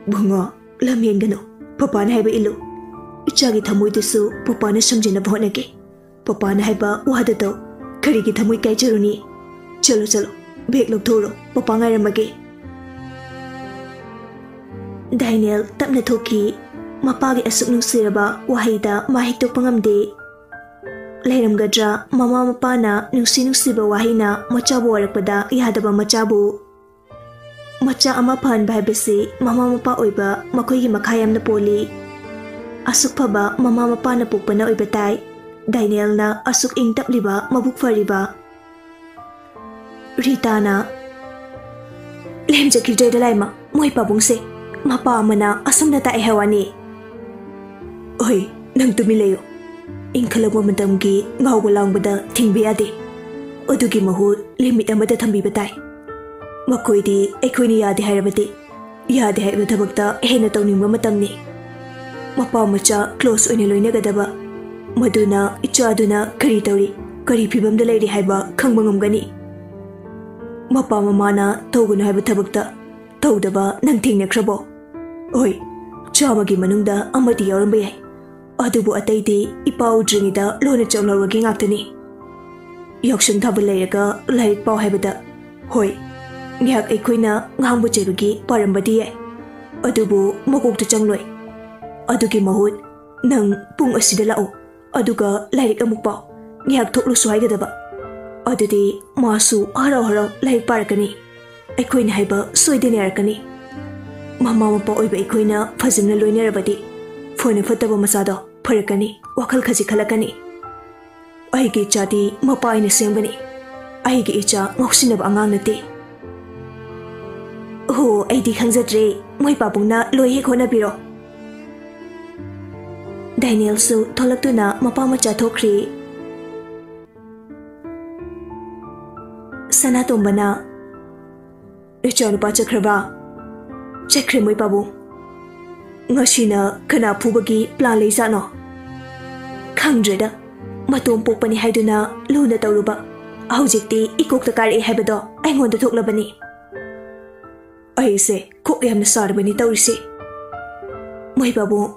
"ꯕꯨꯡꯉꯣ, ꯂꯝ ꯍꯦꯟꯒꯅꯨ, ꯄꯄꯥꯅ ꯍꯥꯏꯕ ꯏꯜꯂꯨ꯫ ꯏꯆꯥꯒꯤ ꯊꯃꯣꯏꯗꯨꯁꯨ ꯄꯄꯥꯅ ꯁꯝꯖꯤꯟꯅꯕ ꯍꯣꯠꯅꯒꯦ꯫ ꯄꯄꯥꯅ ꯍꯥꯏꯕ ꯋꯥꯗ ꯇꯧ꯫ ꯀꯔꯤꯒꯤ ꯊꯃꯣꯏ ꯀꯥꯏꯖꯔꯨꯅꯤ? ꯆꯠꯂꯣ, ꯆꯠꯂꯣ, ꯕꯦꯒ ꯂꯧꯊꯣꯛꯎꯔꯣ, ꯄꯄꯥ ꯉꯥꯏꯔꯝꯃꯒꯦ꯫" ꯗꯥꯏꯅꯦꯜ ꯇꯞꯅ ꯊꯣꯛꯈꯤ꯫ ꯃꯄꯥꯒꯤ ꯑꯁꯨꯛ ꯅꯨꯡꯁꯤꯔꯕ ꯋꯥꯍꯩꯗ ꯃꯥ ꯍꯤꯛꯇꯣꯛꯄ ꯉꯝꯗꯦ꯫ ꯂꯩꯔꯝꯒꯗ꯭ꯔꯥ ꯃꯃꯥ ꯃꯄꯥꯅ ꯅꯨꯡꯁꯤ ꯅꯨꯡꯁꯤꯕ ꯋꯥꯍꯩꯅ ꯃꯆꯥꯕꯨ ꯋꯥꯔꯛꯄꯗ ꯌꯥꯗꯕ ꯃꯆꯥꯕꯨ? ꯃꯆꯥ ꯑꯃ ꯐꯍꯟꯕ ꯍꯥꯏꯕꯁꯤ ꯃꯃꯥ ꯃꯄꯥ ꯑꯣꯏꯕ ꯃꯈꯣꯏꯒꯤ ꯃꯈꯥ ꯌꯥꯝꯅ ꯄꯣꯜꯂꯤ꯫ ꯑꯁꯨꯛ ꯐꯕ ꯃꯃꯥ ꯃꯄꯥꯅ ꯄꯣꯛꯄꯅ ꯑꯣꯏꯕ ꯇꯥꯏ꯫ ꯗꯥꯏꯅꯦꯜꯅ ꯑꯁꯨꯛ ꯏꯪ ꯇꯞꯂꯤꯕ, ꯃꯕꯨꯛ ꯐꯔꯤꯕ꯫ ꯔꯤꯇꯥꯅ, "ꯂꯦꯝꯖꯈꯤꯗ꯭ꯔꯦꯗ ꯂꯥꯏꯃ, ꯃꯣꯏ ꯄꯥꯕꯨꯡꯁꯦ꯫ ꯃꯄꯥ ꯑꯃꯅ ꯑꯁꯨꯝꯅ ꯇꯥꯛꯑꯦ ꯍꯥꯏ ꯋꯥꯅꯤ꯫" "ꯍꯣꯏ, ꯅꯪ ꯇꯨꯃꯤꯟ ꯂꯩꯌꯨ꯫ ꯏꯟꯈꯠꯂꯛꯄ ꯃꯇꯝꯒꯤ ꯉꯥꯎꯕ ꯂꯥꯡꯕꯗ ꯊꯤꯡꯕ ꯌꯥꯗꯦ꯫ ꯑꯗꯨꯒꯤ ꯃꯍꯨꯠ ꯂꯤꯃꯤꯠ ꯑꯃꯗ ꯊꯝꯕꯤꯕ ꯇꯥꯏ꯫ ꯃꯈꯣꯏꯗꯤ ꯑꯩꯈꯣꯏꯅ ꯌꯥꯗꯦ ꯍꯥꯏꯔꯕꯗꯤ ꯌꯥꯗꯦ ꯍꯥꯏꯕ ꯊꯕꯛꯇ ꯍꯦꯟꯅ ꯇꯧꯅꯤꯡꯕ ꯃꯇꯝꯅꯤ꯫ ꯃꯄꯥ ꯃꯆꯥ ꯀ꯭ꯂꯣꯁ ꯑꯣꯏꯅ ꯂꯣꯏꯅꯒꯗꯕ, ꯃꯗꯨꯅ ꯏꯆꯥꯗꯨꯅ ꯀꯔꯤ ꯇꯧꯔꯤ, ꯀꯔꯤ ꯐꯤꯕꯝꯗ ꯂꯩꯔꯤ ꯍꯥꯏꯕ ꯈꯪꯕ ꯉꯝꯒꯅꯤ꯫ ꯃꯄꯥ ꯃꯃꯥꯅ ꯇꯧꯒꯅꯨ ꯍꯥꯏꯕ ꯊꯕꯛꯇ ꯇꯧꯗꯕ ꯅꯪ ꯊꯦꯡꯅꯈ꯭ꯔꯕꯣ?" "ꯍꯣꯏ, ꯆꯥꯝꯃꯒꯤ ꯃꯅꯨꯡꯗ ꯑꯃꯗꯤ ꯌꯥꯎꯔꯝꯕ ꯌꯥꯏ, ꯑꯗꯨꯕꯨ ꯑꯇꯩꯗꯤ ꯏꯄꯥ ꯎꯗ꯭ꯔꯤꯉꯩꯗ ꯂꯣꯟꯅ ꯆꯪꯂꯧꯔꯒꯦ ꯉꯥꯛꯇꯅꯤ꯫ ꯌꯥꯎꯁꯪ ꯊꯥꯕꯜ ꯂꯩꯔꯒ ꯂꯥꯏꯔꯤꯛ ꯄꯥꯎ ꯍꯥꯏꯕꯗ, ꯍꯣꯏ, ꯉꯥꯏꯍꯥꯛ ꯑꯩꯈꯣꯏꯅ ꯉꯥꯡꯕ ꯆꯩꯕꯒꯤ ꯄꯥꯔꯝꯕꯗꯤ ꯌꯥꯏ, ꯑꯗꯨꯕꯨ ꯃꯀꯣꯛꯇ ꯆꯪꯂꯣꯏ꯫ ꯑꯗꯨꯒꯤ ꯃꯍꯨꯠ ꯅꯪ ꯄꯨꯡ ꯑꯁꯤꯗ ꯂꯥꯛꯎ, ꯑꯗꯨꯒ ꯂꯥꯏꯔꯤꯛ ꯑꯃꯨꯛ ꯄꯥꯎ, ꯉꯥꯏꯍꯥꯛ ꯊꯣꯛꯂꯨꯁꯨ ꯍꯥꯏꯒꯗꯕ꯫ ꯑꯗꯨꯗꯤ ꯃꯥꯁꯨ ꯍꯔꯥꯎ ꯍꯔꯥꯎ ꯂꯥꯏꯔꯤꯛ ꯄꯥꯔꯛꯀꯅꯤ꯫ ꯑꯩꯈꯣꯏꯅ ꯍꯥꯏꯕ ꯁꯣꯏꯗꯅ ꯌꯥꯔꯛꯀꯅꯤ꯫ ꯃꯃꯥ ꯃꯄꯥ ꯑꯣꯏꯕ ꯑꯩꯈꯣꯏꯅ ꯐꯖꯅ ꯂꯣꯏꯅꯔꯕꯗꯤ ꯐꯅ ꯐꯠꯇꯕ ꯃꯆꯥꯗꯣ ꯐꯔꯛꯀꯅꯤ, ꯋꯥꯈꯜ ꯈꯖꯤꯛ ꯈꯜꯂꯛꯀꯅꯤ꯫ ꯑꯩꯒꯤ ꯏꯆꯥꯗꯤ ꯃꯄꯥ ꯑꯩꯅ ꯁꯦꯝꯒꯅꯤ꯫ ꯑꯩꯒꯤ ꯏꯆꯥ ꯉꯥꯎꯁꯤꯟꯅꯕ ꯑꯉꯥꯡ ꯅꯠꯇꯦ꯫ ꯑꯣ, ꯑꯩꯗꯤ ꯈꯪꯖꯗ꯭ꯔꯦ꯫ ꯃꯣꯏ ꯄꯥꯕꯨꯡꯅ ꯂꯣꯏ ꯍꯦꯛ ꯍꯣꯠꯅꯕꯤꯔꯣ꯫ ꯗꯥꯏꯅꯦꯜꯁꯨ ꯊꯣꯛꯂꯛꯇꯨꯅ ꯃꯄꯥ ꯃꯆꯥ ꯊꯣꯛꯈ꯭ꯔꯦ꯫ ꯁꯅꯥꯇꯣꯝꯕꯅ, "ꯅꯆꯥꯅꯨꯄꯥ ꯆꯠꯈ꯭ꯔꯕ?" "ꯆꯠꯈ꯭ꯔꯦ, ꯃꯣꯏ ꯄꯥꯕꯨꯡ꯫ ꯉꯁꯤꯅ ꯀꯅꯥ ꯐꯨꯕꯒꯤ ꯄ꯭ꯂꯥꯟ ꯂꯩꯖꯥꯠꯅꯣ? ꯈꯪꯗ꯭ꯔꯦꯗ, ꯃꯇꯣꯝ ꯄꯣꯛꯄꯅꯤ ꯍꯥꯏꯗꯨꯅ ꯂꯨꯅ ꯇꯧꯔꯨꯕ, ꯍꯧꯖꯤꯛꯇꯤ ꯏꯀꯣꯛꯇ ꯀꯥꯔꯛꯑꯦ ꯍꯥꯏꯕꯗꯣ ꯑꯩꯉꯣꯟꯗ ꯊꯣꯛꯂꯕꯅꯤ꯫ ꯑꯩꯁꯦ ꯀꯣꯛ ꯌꯥꯝꯅ ꯁꯥꯔꯕꯅꯤ ꯇꯧꯔꯤꯁꯦ꯫ ꯃꯣꯏ ꯄꯥꯕꯨꯡ,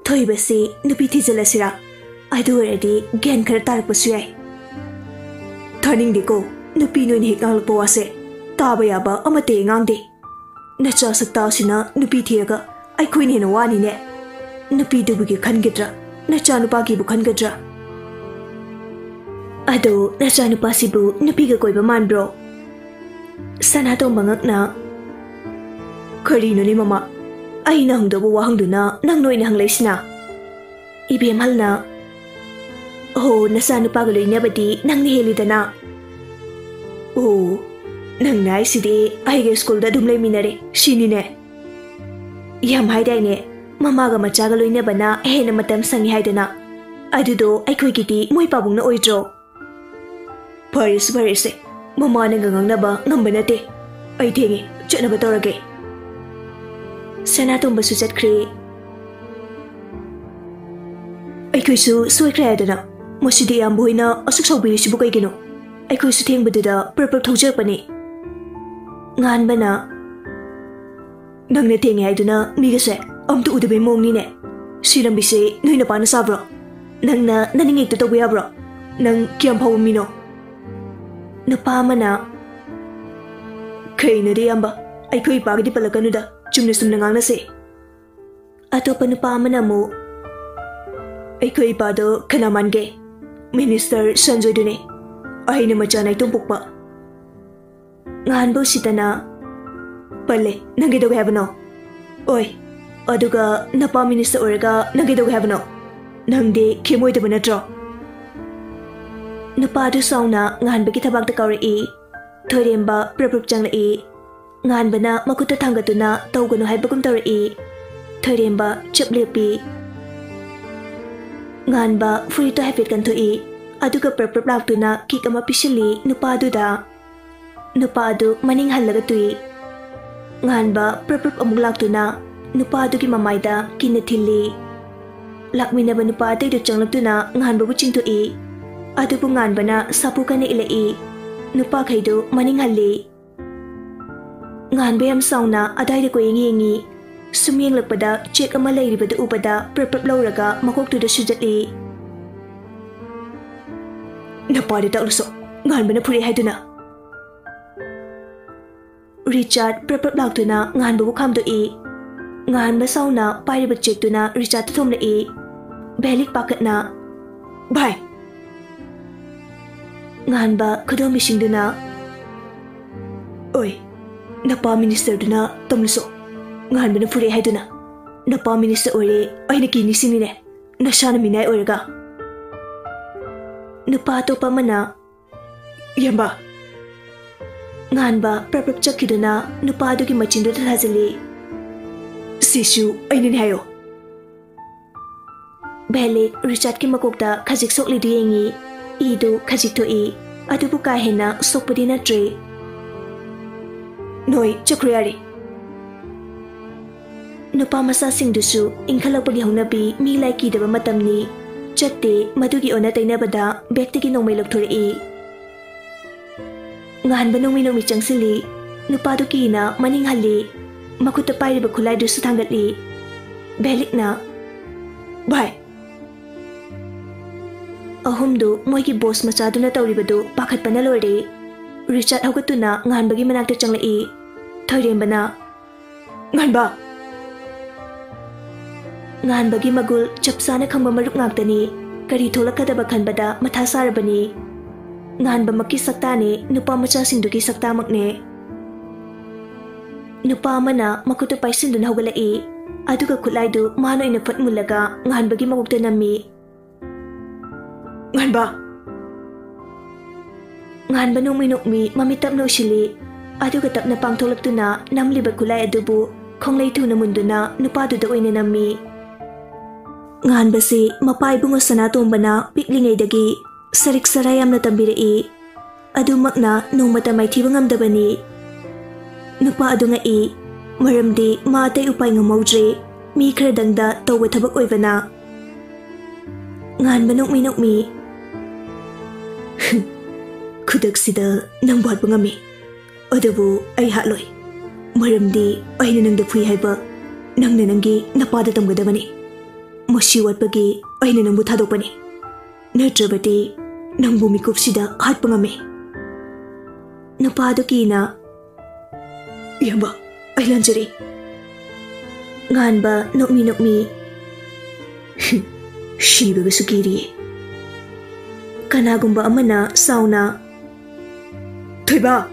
ꯊꯣꯏꯕꯁꯤ ꯅꯨꯄꯤ ꯊꯤꯖꯤꯜꯂꯁꯤꯔꯥ? ꯑꯗꯨ ꯑꯣꯏꯔꯗꯤ ꯒ꯭ꯌꯥꯟ ꯈꯔ ꯇꯥꯔꯛꯄꯁꯨ ꯌꯥꯏ꯫" "ꯇꯥꯅꯤꯡꯗꯦꯀꯣ, ꯅꯨꯄꯤ ꯅꯣꯏꯅ ꯍꯦꯛ ꯉꯥꯡꯂꯛꯄ ꯋꯥꯁꯦ꯫ ꯇꯥꯕ ꯌꯥꯕ ꯑꯃꯠꯇ ꯍꯦꯛ ꯉꯥꯡꯗꯦ꯫ ꯅꯆꯥ ꯁꯛꯇꯥꯁꯤꯅ ꯅꯨꯄꯤ ꯊꯤꯔꯒ ꯑꯩꯈꯣꯏꯅ ꯍꯦꯟꯅ ꯋꯥꯅꯤꯅꯦ꯫ ꯅꯨꯄꯤꯗꯨꯕꯨꯒꯤ ꯈꯟꯒꯗ꯭ꯔꯥ, ꯅꯆꯥꯅꯨꯄꯥꯒꯤꯕꯨ ꯈꯟꯒꯗ꯭ꯔꯥ?" "ꯑꯗꯣ ꯅꯆꯥꯅꯨꯄꯥꯁꯤꯕꯨ ꯅꯨꯄꯤꯒ ꯀꯣꯏꯕ ꯃꯥꯟꯕ꯭ꯔꯣ?" ꯁꯅꯥꯇꯣꯝꯕ ꯉꯛꯅ, "ꯀꯔꯤꯅꯣꯅꯦ ꯃꯃꯥ? ꯑꯩꯅ ꯍꯪꯗꯧꯕ ꯋꯥꯍꯪꯗꯨꯅ ꯅꯪꯅ ꯑꯣꯏꯅ ꯍꯪꯂꯛꯏꯁꯤꯅ?" ꯏꯕꯦꯝꯍꯜꯅ, "ꯑꯣ, ꯅꯆꯥꯅꯨꯄꯥꯒ ꯂꯣꯏꯅꯕꯗꯤ ꯅꯪꯅ ꯍꯦꯜꯂꯤꯗꯅ?" "ꯑꯣ, ꯅꯪꯅ ꯍꯥꯏꯁꯤꯗꯤ ꯑꯩꯒ ꯁ꯭ꯀꯨꯜꯗ ꯑꯗꯨꯝ ꯂꯩꯃꯤꯟꯅꯔꯦ ꯁꯤꯅꯤꯅꯦ? ꯌꯥꯝ ꯍꯥꯏꯗꯥꯏꯅꯦ, ꯃꯃꯥꯒ ꯃꯆꯥꯒ ꯂꯣꯏꯅꯕꯅ ꯍꯦꯟꯅ ꯃꯇꯝ ꯁꯪꯉꯤ ꯍꯥꯏꯗꯅ? ꯑꯗꯨꯗꯣ ꯑꯩꯈꯣꯏꯒꯤꯗꯤ ꯃꯣꯏ ꯄꯥꯕꯨꯡꯅ ꯑꯣꯏꯗ꯭ꯔꯣ?" "ꯐꯔꯦꯁꯦ, ꯐꯔꯦꯁꯦ, ꯃꯃꯥꯅꯒ ꯉꯥꯡꯅꯕ ꯉꯝꯕ ꯅꯠꯇꯦ꯫ ꯑꯩ ꯊꯦꯡꯉꯦ, ꯆꯠꯅꯕ ꯇꯧꯔꯒꯦ꯫" ꯁꯅꯥꯇꯣꯝꯕꯁꯨ ꯆꯠꯈ꯭ꯔꯦ꯫ "ꯑꯩꯈꯣꯏꯁꯨ ꯁꯣꯏꯈ꯭ꯔꯦ ꯍꯥꯏꯗꯅ, ꯃꯁꯤꯗꯤ ꯏꯌꯥꯝꯕ ꯍꯣꯏꯅ ꯑꯁꯨꯛ ꯁꯥꯎꯕꯤꯔꯤꯁꯤꯕꯨ ꯀꯩꯒꯤꯅꯣ? ꯑꯩꯈꯣꯏꯁꯨ ꯊꯦꯡꯕꯗꯨꯗ ꯄ꯭ꯔꯞ ꯄ꯭ꯔꯞ ꯊꯧꯖꯔꯛꯄꯅꯤ꯫" ꯉꯥꯟꯕꯅ, "ꯅꯪꯅ ꯊꯦꯡꯉꯦ ꯍꯥꯏꯗꯨꯅ ꯃꯤꯒꯁꯦ ꯑꯝꯇ ꯎꯗꯕꯩ ꯃꯑꯣꯡꯅꯤꯅꯦ꯫ ꯁꯤ ꯂꯝꯕꯤꯁꯦ ꯅꯣꯏ ꯅꯄꯥꯅ ꯁꯥꯕ꯭ꯔꯣ? ꯅꯪꯅ ꯅꯅꯤꯡ ꯍꯦꯛꯇ ꯇꯧꯕ ꯌꯥꯕ꯭ꯔꯣ? ꯅꯪ ꯀꯌꯥꯝ ꯐꯕ ꯃꯤꯅꯣ?" ꯅꯨꯄꯥ ꯑꯃꯅ, "ꯀꯩꯅꯣꯗꯤ ꯏꯌꯥꯝꯕ, ꯑꯩꯈꯣꯏ ꯏꯄꯥꯒꯤꯗꯤ ꯄꯜꯂꯛꯀꯅꯨꯗ, ꯆꯨꯝꯅ ꯆꯨꯝꯅ ꯉꯥꯡꯅꯁꯦ꯫" ꯑꯇꯣꯞꯄ ꯅꯨꯄꯥ ꯑꯃꯅ ꯑꯃꯨꯛ, "ꯑꯩꯈꯣꯏ ꯏꯄꯥꯗꯣ ꯀꯅꯥ ꯃꯥꯟꯒꯦ? ꯃꯤꯅꯤꯁꯇꯔ ꯁꯟꯖꯣꯏꯗꯨꯅꯦ꯫ ꯑꯩꯅ ꯃꯆꯥ ꯅꯥꯏꯇꯣꯝ ꯄꯣꯛꯄ꯫" ꯉꯍꯥꯟꯕ ꯎꯁꯤꯠꯇꯅ, "ꯄꯜꯂꯦ, ꯅꯪ ꯀꯩꯗꯧꯒꯦ ꯍꯥꯏꯕꯅꯣ? ꯑꯣꯏ, ꯑꯗꯨꯒ ꯅꯄꯥ ꯃꯤꯅꯤꯁꯇꯔ ꯑꯣꯏꯔꯒ ꯅꯪ ꯀꯩꯗꯧꯒꯦ ꯍꯥꯏꯕꯅꯣ? ꯅꯪꯗꯤ ꯈꯦꯝ ꯑꯣꯏꯗꯕ ꯅꯠꯇ꯭ꯔꯣ?" ꯅꯨꯄꯥꯗꯨ ꯁꯥꯎꯅ ꯉꯍꯥꯟꯕꯒꯤ ꯊꯕꯥꯛꯇ ꯀꯥꯎꯔꯛꯏ꯫ ꯊꯣꯏꯔꯦꯝꯕ ꯄ꯭ꯔꯞ ꯄ꯭ꯔꯞ ꯆꯪꯂꯛꯏ꯫ ꯉꯥꯟꯕꯅ ꯃꯈꯨꯠꯇ ꯊꯥꯡꯒꯠꯇꯨꯅ ꯇꯧꯒꯅꯨ ꯍꯥꯏꯕꯒꯨꯝ ꯇꯧꯔꯛꯏ꯫ ꯊꯣꯏꯔꯦꯝꯕ ꯆꯞ ꯂꯦꯞꯄꯤ꯫ ꯉꯥꯟꯕ ꯐꯨꯔꯤꯠꯇꯣ ꯍꯥꯏꯐꯦꯠ ꯀꯟꯊꯣꯛꯏ, ꯑꯗꯨꯒ ꯄ꯭ꯔꯞ ꯄ꯭ꯔꯞ ꯂꯥꯛꯇꯨꯅ ꯀꯤꯛ ꯑꯃ ꯄꯤꯁꯤꯜꯂꯤ ꯅꯨꯄꯥꯗꯨꯗ꯫ ꯅꯨꯄꯥ ꯑꯗꯨ ꯃꯅꯤꯡ ꯍꯜꯂꯒ ꯇꯨꯏ꯫ ꯉꯥꯟꯕ ꯄ꯭ꯔꯞ ꯄ꯭ꯔꯞ ꯑꯃꯨꯛ ꯂꯥꯛꯇꯨꯅ ꯅꯨꯄꯥ ꯑꯗꯨꯒꯤ ꯃꯃꯥꯏꯗ ꯀꯤꯟꯅ ꯊꯤꯜꯂꯤ꯫ ꯂꯥꯛꯃꯤꯟꯅꯕ ꯅꯨꯄꯥ ꯑꯇꯩꯗꯨ ꯆꯪꯂꯛꯇꯨꯅ ꯉꯥꯟꯕꯕꯨ ꯆꯤꯡꯊꯣꯛꯏ꯫ ꯑꯗꯨꯕꯨ ꯉꯥꯟꯕꯅ ꯁꯥꯐꯨ ꯀꯟꯅ ꯏꯜꯂꯛꯏ꯫ ꯅꯨꯄꯥꯈꯩꯗꯨ ꯃꯅꯤꯡ ꯍꯜꯂꯤ꯫ ꯉꯥꯟꯕ ꯌꯥꯝ ꯁꯥꯎꯅ ꯑꯗꯥꯏꯗ ꯀꯣꯏꯌꯦꯡ ꯌꯦꯡꯉꯤ꯫ ꯁꯨꯝ ꯌꯦꯡꯂꯛꯄꯗ ꯆꯦꯛ ꯑꯃ ꯂꯩꯔꯤꯕꯗꯨ ꯎꯕꯗ ꯄ꯭ꯔꯞ ꯄ꯭ꯔꯞ ꯂꯧꯔꯒ ꯃꯀꯣꯛꯇꯨꯗ ꯁꯨꯖꯠꯂꯤ꯫ "ꯅꯄꯥꯗ ꯇꯛꯂꯨꯁꯣ, ꯉꯥꯟꯕꯅ ꯐꯨꯔꯛꯑꯦ ꯍꯥꯏꯗꯨꯅ?" ꯔꯤꯆꯥꯔꯗ ꯄ꯭ꯔꯞ ꯄ꯭ꯔꯞ ꯂꯥꯛꯇꯨꯅ ꯉꯥꯟꯕꯕꯨ ꯈꯥꯝꯗꯣꯛꯏ꯫ ꯉꯥꯟꯕ ꯁꯥꯎꯅ ꯄꯥꯏꯔꯤꯕ ꯆꯦꯛꯇꯨꯅ ꯔꯤꯆꯥꯔꯗꯇ ꯊꯣꯝꯂꯛꯏ꯫ ꯚꯦꯂꯤꯛ ꯄꯥꯈꯠꯅ, "ꯚꯥꯏ!" ꯉꯥꯟꯕ ꯈꯨꯗꯣꯝꯕꯤꯁꯤꯡꯗꯨꯅ, "ꯑꯣꯏ, ꯅꯄꯥ ꯃꯤꯅꯤꯁꯇꯔꯗꯨꯅ ꯇꯝꯂꯨꯁꯣ, ꯉꯥꯟꯕꯅ ꯐꯨꯔꯛꯑꯦ ꯍꯥꯏꯗꯨꯅ꯫ ꯅꯄꯥ ꯃꯤꯅꯤꯁꯇꯔ ꯑꯣꯏꯔꯦ ꯑꯩꯅ ꯀꯤꯅꯤ ꯁꯤꯅꯤꯅꯦ, ꯅꯁꯥꯅ ꯃꯤꯅꯥꯏ ꯑꯣꯏꯔꯒ?" ꯅꯨꯄꯥ ꯑꯇꯣꯞꯄ ꯑꯃꯅ, "ꯏꯌꯥꯝꯕ!" ꯉꯥꯟꯕ ꯄ꯭ꯔꯞ ꯄ꯭ꯔꯞ ꯆꯠꯈꯤꯗꯨꯅ ꯅꯨꯄꯥꯗꯨꯒꯤ ꯃꯆꯤꯟꯗꯨꯗ ꯊꯥꯖꯤꯜꯂꯤ꯫ "ꯁꯤꯁꯨ ꯑꯩꯅꯅꯦ ꯍꯥꯏꯌꯣ!" ꯚꯦꯂꯤꯛ ꯔꯤꯆꯥꯔꯗꯀꯤ ꯃꯀꯣꯛꯇ ꯈꯖꯤꯛ ꯁꯣꯛꯂꯤꯗꯨ ꯌꯦꯡꯉꯤ꯫ ꯏꯗꯨ ꯈꯖꯤꯛ ꯊꯣꯛꯏ, ꯑꯗꯨꯕꯨ ꯀꯥ ꯍꯦꯟꯅ ꯁꯣꯛꯄꯗꯤ ꯅꯠꯇ꯭ꯔꯦ꯫ "ꯅꯣꯏ ꯆꯠꯈ꯭ꯔꯣ ꯌꯥꯔꯦ!" ꯅꯨꯄꯥ ꯃꯆꯥꯁꯤꯡꯗꯨꯁꯨ ꯏꯪꯈꯠꯂꯛꯄꯒꯤ ꯍꯧꯅꯕꯤ ꯃꯤ ꯂꯥꯏ ꯀꯤꯗꯕ ꯃꯇꯝꯅꯤ꯫ ꯆꯠꯇꯦ, ꯃꯗꯨꯒꯤ ꯑꯣꯟꯅ ꯇꯩꯅꯕꯗ ꯕꯦꯛꯇꯒꯤ ꯅꯣꯡꯃꯩ ꯂꯧꯊꯣꯔꯛꯏ꯫ ꯉꯥꯟꯕ ꯅꯣꯡꯃꯩ ꯅꯣꯡꯃꯩ ꯆꯪꯁꯤꯜꯂꯤ꯫ ꯅꯨꯄꯥꯗꯨ ꯀꯤꯅ ꯃꯅꯤꯡ ꯍꯜꯂꯤ꯫ ꯃꯈꯨꯠꯇ ꯄꯥꯏꯔꯤꯕ ꯈꯨꯠꯂꯥꯏꯗꯨꯁꯨ ꯊꯥꯡꯒꯠꯂꯤ꯫ ꯚꯦꯂꯤꯛꯅ, "ꯚꯥꯏ!" ꯑꯍꯨꯝꯗꯨ ꯃꯣꯏꯒꯤ ꯕꯣꯁ ꯃꯆꯥꯗꯨꯅ ꯇꯧꯔꯤꯕꯗꯨ ꯄꯥꯈꯠꯄꯅ ꯂꯣꯏꯔꯦ꯫ ꯔꯤꯆꯥꯔꯗ ꯍꯧꯒꯠꯇꯨꯅ ꯉꯥꯟꯕꯒꯤ ꯃꯅꯥꯛꯇ ꯆꯪꯂꯛꯏ꯫ ꯊꯣꯏꯔꯦꯝꯕꯅ, "ꯉꯥꯟꯕ!" ꯉꯥꯟꯕꯒꯤ ꯃꯒꯨꯜ ꯆꯞ ꯆꯥꯅ ꯈꯪꯕ ꯃꯔꯨꯞ ꯉꯥꯛꯇꯅꯤ꯫ ꯀꯔꯤ ꯊꯣꯛꯂꯛꯀꯗꯕ ꯈꯟꯕꯗ ꯃꯊꯥ ꯁꯥꯔꯕꯅꯤ꯫ ꯉꯥꯟꯕꯃꯛꯀꯤ ꯁꯛꯇꯥꯅꯦ, ꯅꯨꯄꯥ ꯃꯆꯥꯁꯤꯡꯗꯨꯒꯤ ꯁꯛꯇꯥꯃꯛꯅꯦ꯫ ꯅꯨꯄꯥ ꯑꯃꯅ ꯃꯈꯨꯠꯇꯨ ꯄꯥꯏꯁꯤꯟꯗꯨꯅ ꯍꯧꯒꯠꯂꯛꯏ, ꯑꯗꯨꯒ ꯈꯨꯠꯂꯥꯏꯗꯨ ꯃꯥꯅ ꯑꯣꯏꯅ ꯐꯠ ꯃꯨꯜꯂꯒ ꯉꯥꯟꯕꯒꯤ ꯃꯀꯣꯛꯇ ꯅꯝꯃꯤ꯫ "ꯉꯥꯟꯕ!" ꯉꯥꯟꯕ ꯅꯣꯡꯃꯤ ꯅꯣꯡꯃꯤ ꯃꯃꯤꯠ ꯇꯞꯅ ꯎꯏꯁꯤꯜꯂꯤ꯫ ꯑꯗꯨꯒ ꯇꯞꯅ ꯄꯥꯡꯊꯣꯛꯂꯛꯇꯨꯅ ꯅꯝꯂꯤꯕ ꯈꯨꯠꯂꯥꯏ ꯑꯗꯨꯕꯨ ꯈꯣꯡꯂꯩ ꯊꯨꯅ ꯃꯨꯟꯗꯨꯅ ꯅꯨꯄꯥꯗꯨꯗ ꯑꯣꯏꯅ ꯅꯝꯃꯤ꯫ ꯉꯥꯟꯕꯁꯤ ꯃꯄꯥ ꯏꯕꯨꯡꯉꯣ ꯁꯅꯥꯇꯣꯝꯕꯅ ꯄꯤꯛꯂꯤꯉꯩꯗꯒꯤ ꯁꯔꯤꯛ ꯁꯔꯥ ꯌꯥꯝꯅ ꯇꯝꯕꯤꯔꯛꯏ꯫ ꯑꯗꯨꯃꯛꯅ ꯅꯣꯡꯃꯇ ꯃꯥꯏꯊꯤꯕ ꯉꯝꯗꯕꯅꯤ꯫ ꯅꯨꯄꯥ ꯑꯗꯨ ꯉꯛꯏ, ꯃꯔꯝꯗꯤ ꯃꯥ ꯑꯇꯩ ꯎꯄꯥꯏ ꯉꯝꯍꯧꯗ꯭ꯔꯦ, ꯃꯤ ꯈꯔꯗꯪꯗ ꯇꯧꯕ ꯊꯕꯛ ꯑꯣꯏꯕꯅ꯫ ꯉꯥꯟꯕ ꯅꯣꯛꯃꯤ ꯅꯣꯛꯃꯤ, "ꯈꯨꯗꯛꯁꯤꯗ ꯅꯪꯕꯨ ꯍꯥꯠꯄ ꯉꯝꯃꯤ, ꯑꯗꯨꯕꯨ ꯑꯩ ꯍꯥꯠꯂꯣꯏ, ꯃꯔꯝꯗꯤ ꯑꯩꯅ ꯅꯪꯗ ꯐꯨꯏ ꯍꯥꯏꯕ ꯅꯪꯅ ꯅꯪꯒꯤ ꯅꯄꯥꯗ ꯇꯝꯒꯗꯕꯅꯤ꯫ ꯃꯁꯤ ꯋꯥꯠꯄꯒꯤ ꯑꯩꯅ ꯅꯪꯕꯨ ꯊꯥꯗꯣꯛꯄꯅꯤ, ꯅꯠꯇ꯭ꯔꯕꯗꯤ ꯅꯪꯕꯨ ꯃꯤꯀꯨꯞꯁꯤꯗ ꯍꯥꯠꯄ ꯉꯝꯃꯤ꯫" ꯅꯨꯄꯥꯗꯨ ꯀꯤꯅ, "ꯏꯌꯥꯝꯕ, ꯑꯩ ꯂꯥꯟꯖꯔꯦ꯫" ꯉꯥꯟꯕ ꯅꯣꯛꯃꯤ ꯅꯣꯛꯃꯤ, "ꯁꯤꯕꯒꯁꯨ ꯀꯤꯔꯤꯌꯦ꯫" ꯀꯅꯥꯒꯨꯝꯕ ꯑꯃꯅ ꯁꯥꯎꯅ, "ꯊꯣꯏꯕ,